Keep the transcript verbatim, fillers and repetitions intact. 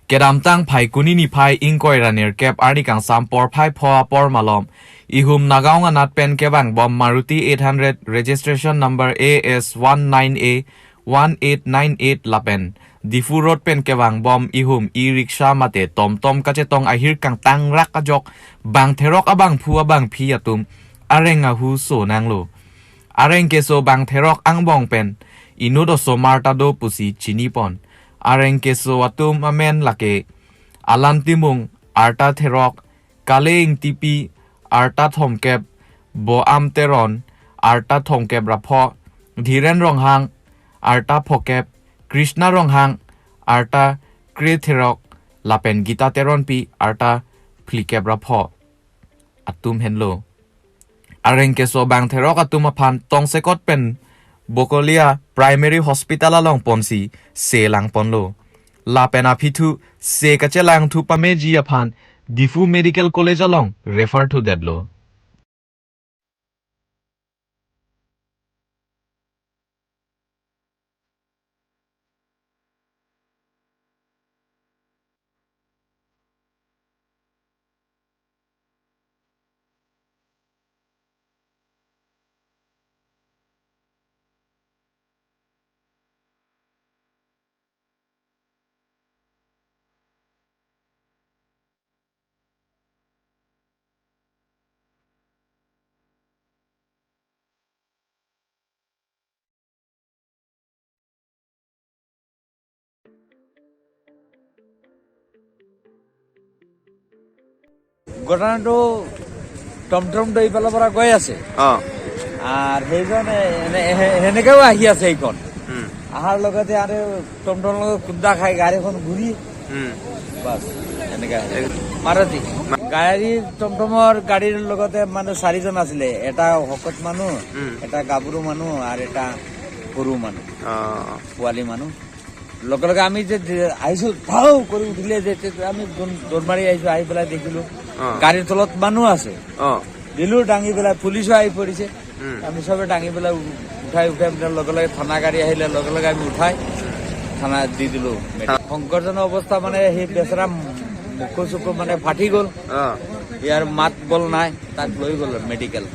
Kedamtang Phaikuni niphai ingkoi ra nerkep arni kangsam porphai pho apor malom, ihum Nagaon anat pen kevangbom Maruti eight hundred, registration number A S one nine A one eight nine eight lapen Diphu Road pen kevangbom ihum e-rickshaw mate tomtom kachetong ahir kangtangrak ajok bangtherok abangphu abangphi atum areng ahu so nanglo. Areng keso bangtherok angbong pen inut osomar ta do pusi chinipon. Areng keso atum amen lake Alan Timung, arta therok, Kale Ingtipi, arta thomkep, Boam Teron, arta thomkep ra pho, Dhiren Ronghang, arta phokep, Krishna Ronghang, arta kretherok, lapen Gita Teronpi, arta phlikep ra pho atum henlo. Areng keso bangtherok atum aphan tongsekot pen Bokolia Primary Hospital along ponsi se langponlo. Lapen aphithu se kachelangthu pameji aphan Diphu Medical College along refer thudetlo. ঘটনাটো টমটম দৈপালৰ পৰা গৈ আছে। অ। আৰু সেইজন এনে-, এ-, সেনেকেও আহি আছে এইখন। উম। অহাৰ লগতে আৰু টমটম লগত খুন্দা খাই গাড়ীখন ঘূৰি উম। বাছ, এনেকে আহে। মাৰুতি। গাড়ী, টমটমৰ গাড়ীৰ লগতে মানে চাৰিজন আছিলে। এটা শকত মানুহ, উম। এটা গাভৰু মানুহ আৰু এটা সৰু মানুহ, অ। পোৱালি মানুহ। লগে লগে আমি যে, যে আহিছো, ধাও কৰি উঠিলে যে, যে আমি দৌৰ, দৌৰ মাৰি আহিছো, আহি পেলাই দেখিলো অ। গাড়ীৰ তলত মানুহ আছে। অ। দিলো দাঙি পেলাই, পুলিচো আহি পৰিছে। উম। আমি চবে দাঙি পেলাই উ-, উঠাই, উঠাই পেলাই লগে লগে থানা গাড়ী আহিলে, লগে লগে আমি উঠাই থানাত দি দিলো। অ। সংকটজনক অৱস্থা মানে সেই বেচেৰা মুখ চুখ মানে ফাটি গ'ল। অ। ইয়াৰ মাত বল নাই, তাক লৈ গ'ল মেডিকেল।